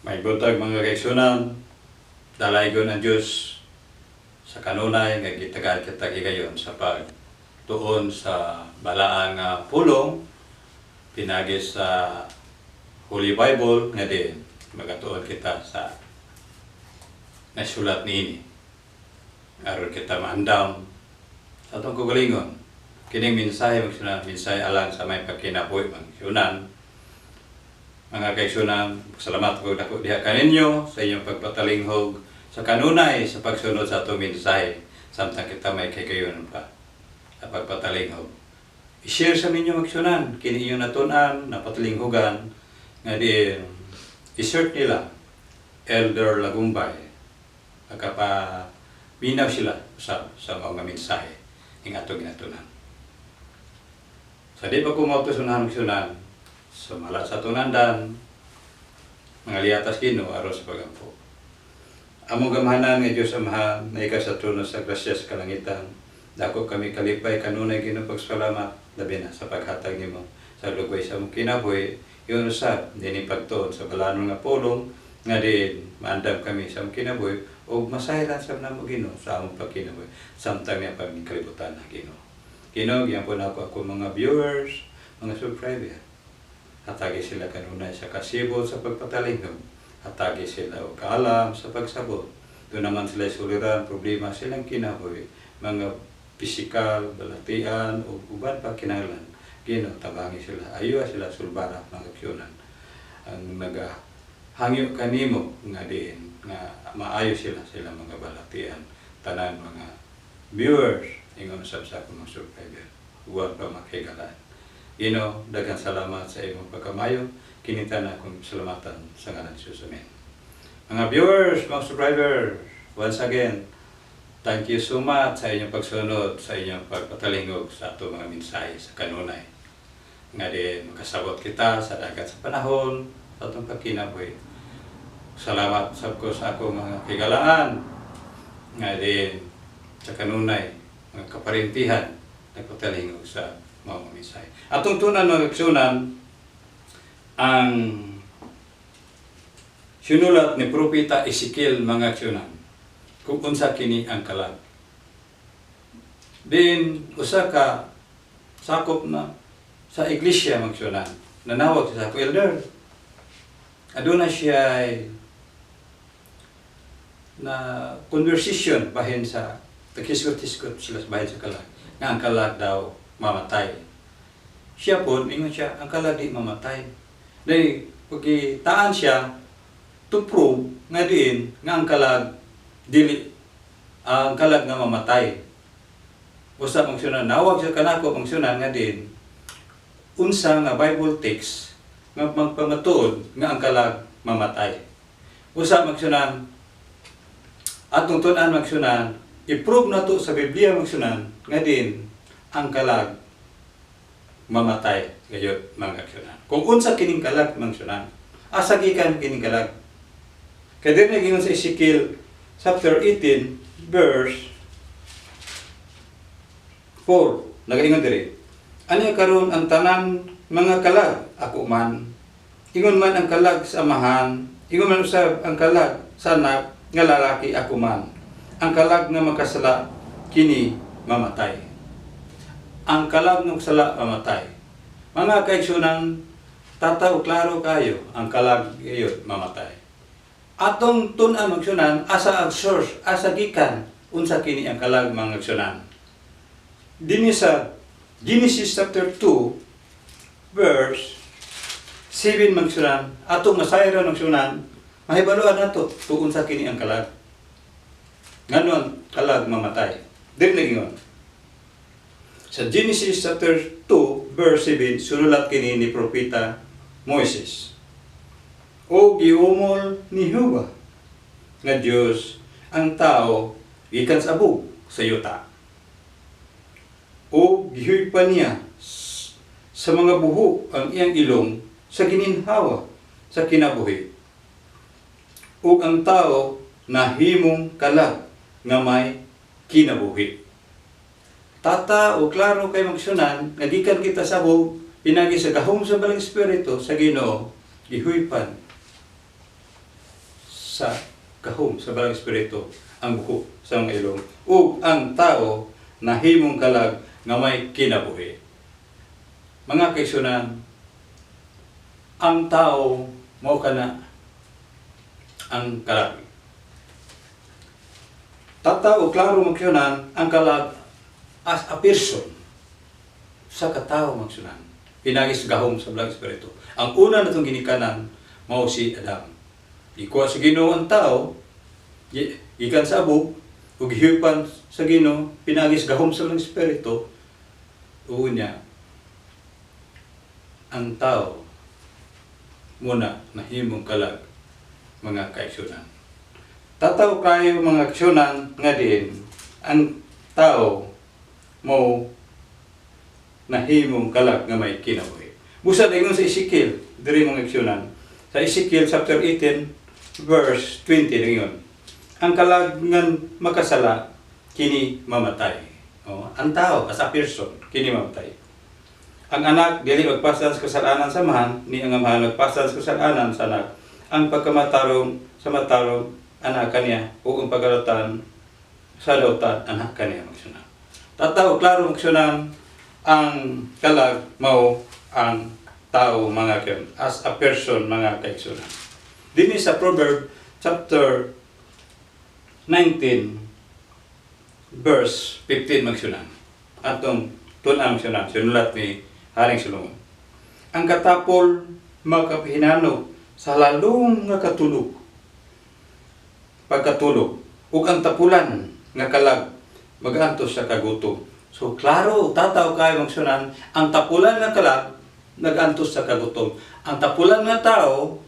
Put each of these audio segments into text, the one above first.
Maayong buntag, mga kaigsuonan, dalaygon ang Diyos sa kanunay nga gitagaan kita higayon sa pagtuon sa balaan nga pulong pinagi sa Holy Bible nga din magatuon kita sa nasulat niini aron kita maandam sa atong kaugalingon. Kining mensahe, mga, mensahe alang sa may pagkinabuhi, mga kaigsuonan. Mga kaigsuonan, salamat ko dako diha kaninyo sa inyong pagpatalinghog sa kanunay sa pagsunod sa atong mensahe samtang kita may kahigayon pa sa pagpatalinghog. I-share sa ninyo, mga kaigsuonan, kini inyong natun-an, napatalinghogan, nga di i-search nila Elder Lagumbay. Pagkapa minaw sila sa mga mensahe ng atong ginatunan. Sa di pa ko mautusunan, kaigsuonan, sumala sa tunandan, mga liatas Ginoo aron sa pagampo. Among gamhanan nga Diyos Amahan, na ikaw sa trono sa grasya sa kalangitan, dako kami kalipay kanunay, Ginoo, pagsalamat, labi na sa paghatag nimo sa lugway sa among kinabuhi, ingon usab dinhi pagtuon sa balanon nga pulong nga din maandam kami sa among kinabuhi ug masayran sa namo, Ginoo, sa among pagkinabuhi samtang niya pag kalibutan na, Ginoo. Ginoo, giampo nako ako mga viewers, mga subscriber. Hatagi sila kanunay sa kasibot sa pagpatalingog. Hatagi sila og kaalam sa pagsabot. Duna man sila suliran, problema silang kinabuhi, mga pisikal, balatian, o uban pa kinahanglan. Ginoo, tabangi sila. Ayo sila sulbara, mga kaigsuonan. Ang naga hangyo kanimo nga diin nga maayo sila sila mga balatian, tanan mga viewers, ingon sab sa akong mga subscriber, uban pa makigalaan. Ginoo, daghang salamat sa imong pagkamayo. Kinita na akong salamatan sa ngalan ni Jesus. Amen. Mga viewers, mga subscribers, once again, thank you so much sa inyong pagsunod, sa inyong pagpatalingog sa ato mga mensahe sa kanunay. Nga din makasabot kita sa dagat sa panahon, sa atong pagkinabuhi. Salamat sab ko sa ako mga kigalaan nga din sa kanunay, mga kaparintihan, nagpatalingog sa mga mensahe. Atong tunan, mga kaigsuonan, ang sinulat ni Propeta Ezekiel, mga kaigsuonan, kung unsa kini ang kalag. Din usa ka sakop na sa iglesia, mga kaigsuonan, nanawag siya sa ako, "Elder, aduna siya na conversation bahin sa naghisgot-hisgot sila bahin sa kalag nga ang kalag daw mamatay." Siya po, ingon siya, ang kalag di mamatay. Dahil pagkitaan siya to prove nga diin nga ang kalag dili ang kalag nga mamatay. Usa, mga kaigsuonan, nawag siya kanako, mga kaigsuonan, nga din unsa nga Bible text nga magpamatuod nga ang kalag mamatay. Usa, mga kaigsuonan, atong tun-an, mga kaigsuonan, i-prove na to sa Biblia, mga kaigsuonan, nga din ang kalag mamatay gayud, mga kaigsuonan. Kung unsa kining kalag, mga kaigsuonan, asa gikan kining kalag? Kay diri nagingon sa Ezekiel chapter 18 verse 4, nagaingon diri, "Anya karon ang tanan mga kalag ako man. Ingon man ang kalag sa amahan, ingon man usab ang kalag sa anak nga lalaki ako man. Ang kalag nga makasala kini mamatay." Ang kalag nga makasala mamatay. Mga kaigsuonan, tataw klaro kayo, ang kalag gayud mamatay. Atong tun-an, mga kaigsuonan, asa ang source, asa gikan, unsa kini ang kalag, mga kaigsuonan. Dinhi sa Genesis chapter 2 verse 7, mga kaigsuonan, atong masayran, mga kaigsuonan, mahibaluan nato kung unsa kini ang kalag. Ngano ang kalag mamatay? Diri nagingon sa Genesis chapter 2 verse 7, sunulat kini ni Propeta Moises. "O giumol ni Jehova nga Dios ang tao gikan sa abog sa yuta. O gihuypan niya sa mga buho ang iyang ilong sa gininhawa sa kinabuhi. Ug ang tao nahimong kalag nga may kinabuhi." Tata o klaro kay magsunan nga gikan kita sa abog pinagi sa gahom sa Balang Espiritu sa Ginoo, gihuypan. Sa gahom sa Balaang Espiritu ang buhok sa mga ilong ug ang tao nahimong kalag nga may kinabuhi. Mga kaigsuonan, ang tao mao kana ang kalag. Tataw o klaro, magsunan, ang kalag as a person sa katao, magsunan. Pinaagi sa gahom sa Balaang Espiritu. Ang una natong ginikanan mao si Adam. Ikuha sa Ginoo ang tao gikan sa abo ug gihiupan sa Ginoo pinaagi sa gahom sa Balaang Espiritu. Unya ang tao muna nahimong kalag, mga kaigsunan. Tataw kayo, mga kaigsunan, nga din ang tao mo nahimong kalag nga may kinabuhi. Busa ingon sa Ezekiel, diri, mga kaigsunan. Sa Ezekiel chapter 18 verse 20 ingon: "Ang kalag nga makasala kini mamatay." Oh, ang tao as a person kini mamatay. "Ang anak dili magpasan sa kasalanan sa amahan, ni ang amahan magpasan sa kasalanan sa anak. Ang pagkamatarong sa matarong ana kaniya ug ang pagkalautan sa lautan ana kaniya," magsunan. Tataw klaro, magsunan, ang kalag mao ang tao, mga kayon, as a person, mga kaigsunan. Dinhi sa Proverb chapter 19 verse 15, magsunan. Atong tun-an, magsunan, sinulat ni Haring Solomon. "Ang katapol makapahinanog sa lalong nga katulog pagkatulog ug ang tapulan nga kalag magantos sa kagutom." So klaro, tataw kayo, magsunan, ang tapulan nga kalag nagantos sa kagutom. Ang tapulan nga tao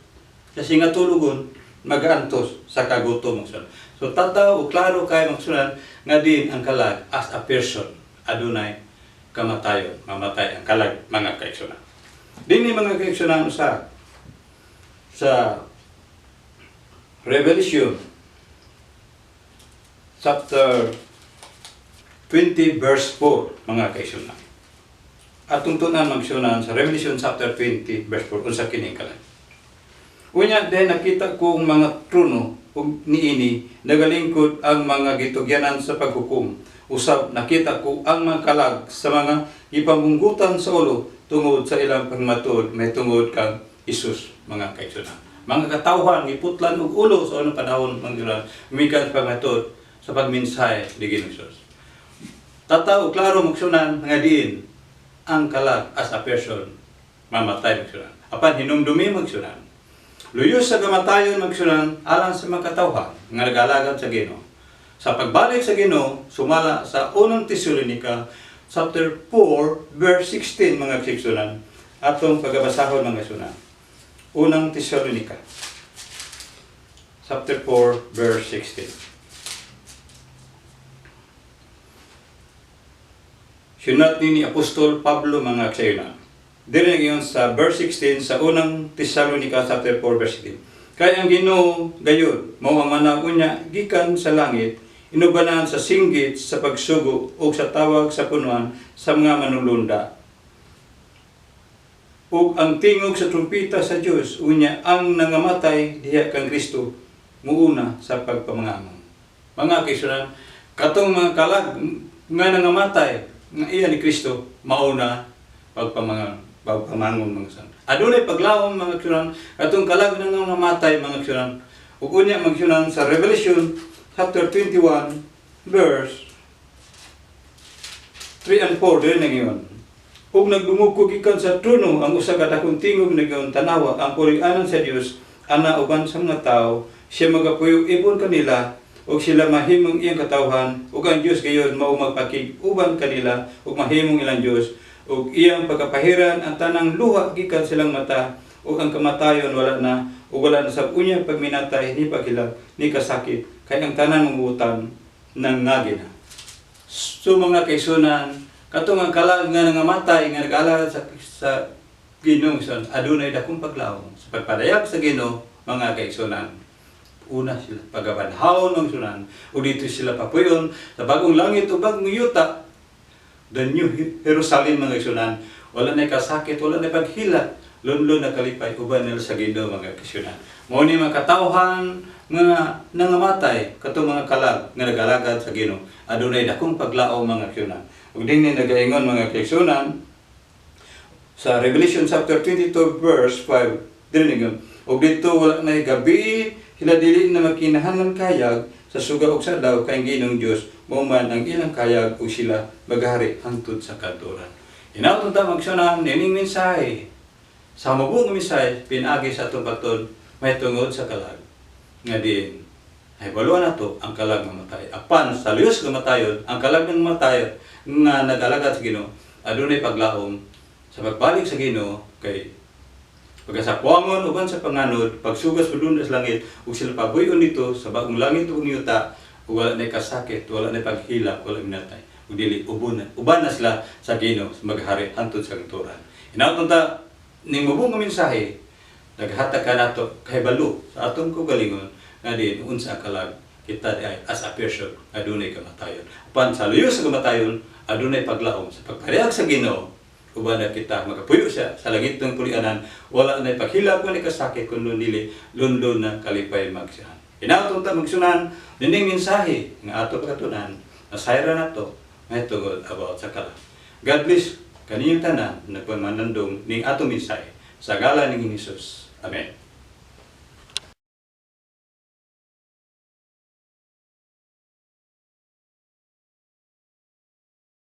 kasi nga tulugon magantos sa kagutom, magsunan. So tataw o klaro kayo, magsunan, nga din ang kalag as a person adunay kamatayon, mamatay ang kalag, mga kaigsunan. Dinhi, mga kaigsunan, sa Revelation chapter 20 verse 4, mga kaigsunan. Atong tun-an, magsunan, sa Revelation chapter 20 verse 4 unsa kini kalag. "Unya then nakita ko ang mga trono ug niini nagalingkod ang mga gitugyanan sa paghukom. Usab nakita ko ang mga kalag sa mga gipamunggutan sa ulo tungod sa ilang pagmatuod mahitungod kang Hesus," mga kaigsunan. Mga katawhan giputlan og ulo sa unang panahon, mga mikan sa pagmatuod sa pagmensahe ni Ginoong Hesus. Tataw klaro, magsunan, nga diin ang kalag as a person mamatay, magsunan. Apan hinumdumi, magsunan. Luyos sa kamatayon, magsunan, alang sa mga katawhan nga nag-alagad sa Ginoo. Sa pagbalik sa Ginoo sumala sa Unang Tesalonica chapter 4 verse 16, mga kaigsunan. Atong pagabasahon, mga sunan. Unang Tesalonica chapter 4 verse 16. Sinat ni Apostol Pablo, mga kaigsunan. Diri ngayon sa verse 16 sa Unang Tesalonica chapter 4 verse 16. "Kay ang Ginoo gayud mao ang manag unya gikan sa langit inubanan sa singgit sa pagsugo ug sa tawag sa punuan sa mga manulunda ug ang tingog sa trumpeta sa Dios. Unya ang nangamatay diha kang Kristo muuna sa pagpamangangon." Mga kaigsunan, katong mga kalag nga nangamatay nga iya ni Kristo mauna pagpamangon, mga san. Adunay paglawom, mga kaigsunan, katong kalag nga nangamatay, mga kaigsunan. Ug unya, magsunan, sa Revelation chapter 21 verse 3 and 4 diri na. "Ug nagdungog ko gikan sa trono ang usa ka dakong tingog nagaingon, 'Tanawa, ang puloy-anan sa Dios ana uban sa mga tawo. Siya magapuyo ibon kanila ug sila mahimong iyang katawhan ug ang Dios gayud mao magpakig-uban kanila ug mahimong ilang Dios ug iyang pagapahiran ang tanang luha gikan silang mata ug ang kamatayon wala na ug wala na sa unya pagminatay ni paghilak ni kasakit kay ang tanan mga butang nangagi na.'" So mga kaigsunan, katong ang kalag nga nangamatay nga nag-alagad sa Ginoo sa adunay dakong paglawom sa pagpadayag sa Ginoo, mga kaigsunan. Una sila pagabanhawon, mga sunan, ug dito sila papuyon sa bagong langit ug bagong yuta, the New Jerusalem, mga kaigsunan. Wala na kasakit, wala na paghilak, Lunlun na kalipay uban nila sa Ginoo, mga kaigsuonan. Mao ni mga katawhan nga nangamatay katong mga kalag nga nagalagad sa Ginoo. Adunay dakong paglaom, mga kaigsuonan. Ug dinhi nagaingon, mga kaigsuonan, sa Revelation chapter 22 verse 5 dili ningon, "Ug didto wala na gabi, sila dili na magkinahanglan kayag sa suga ug sa adlaw, kay ang Ginoong Dios mao man ang ilang kayag ug sila maghari hangtod sa kanturan." Hinaot ta, magsunan, nining mensahe sa mubo nga mensahe pinaagi sa atong pagtuon may tungod sa kalag nga diin ay baluan nato ang kalag nga matay, apan sa luyos nga matayon ang kalag ng matayon nga nag-alagad sa Ginoo, adunay paglaom sa pagbalik sa Ginoo, kay pagkasakwangon uban sa panganod, pagsugas padung sa langit, ug sila pabuy-on didto sa bagong langit ug yuta ug wala na kasakit, wala na paghilak, wala minatay ug dili ubon na, uban na sila sa Ginoo maghari hangtod sa kanturan. Hinaot ta ning mubo nga mensahe naghatag kanato kahibalo sa atong kaugalingon nga diin unsa ang kalag. Kita di ay as a person adunay kamatayon, apan sa luyos sa kamatayon adunay paglaom sa pagpariag sa Ginoo. Uban na kita, magapuyo siya sa langit ng pulianan, wala na paghilak, wala kasakit, kundi dili lunlun na kalipay magsihan. Hinaot ta, magsunan, nining mensahe nga ato pagkatunan nasayra nato may tungod about sa kalag. God bless kaninyong tanan nagpamanandong ning atong mensahe sa ngalan ni Jesus. Amen.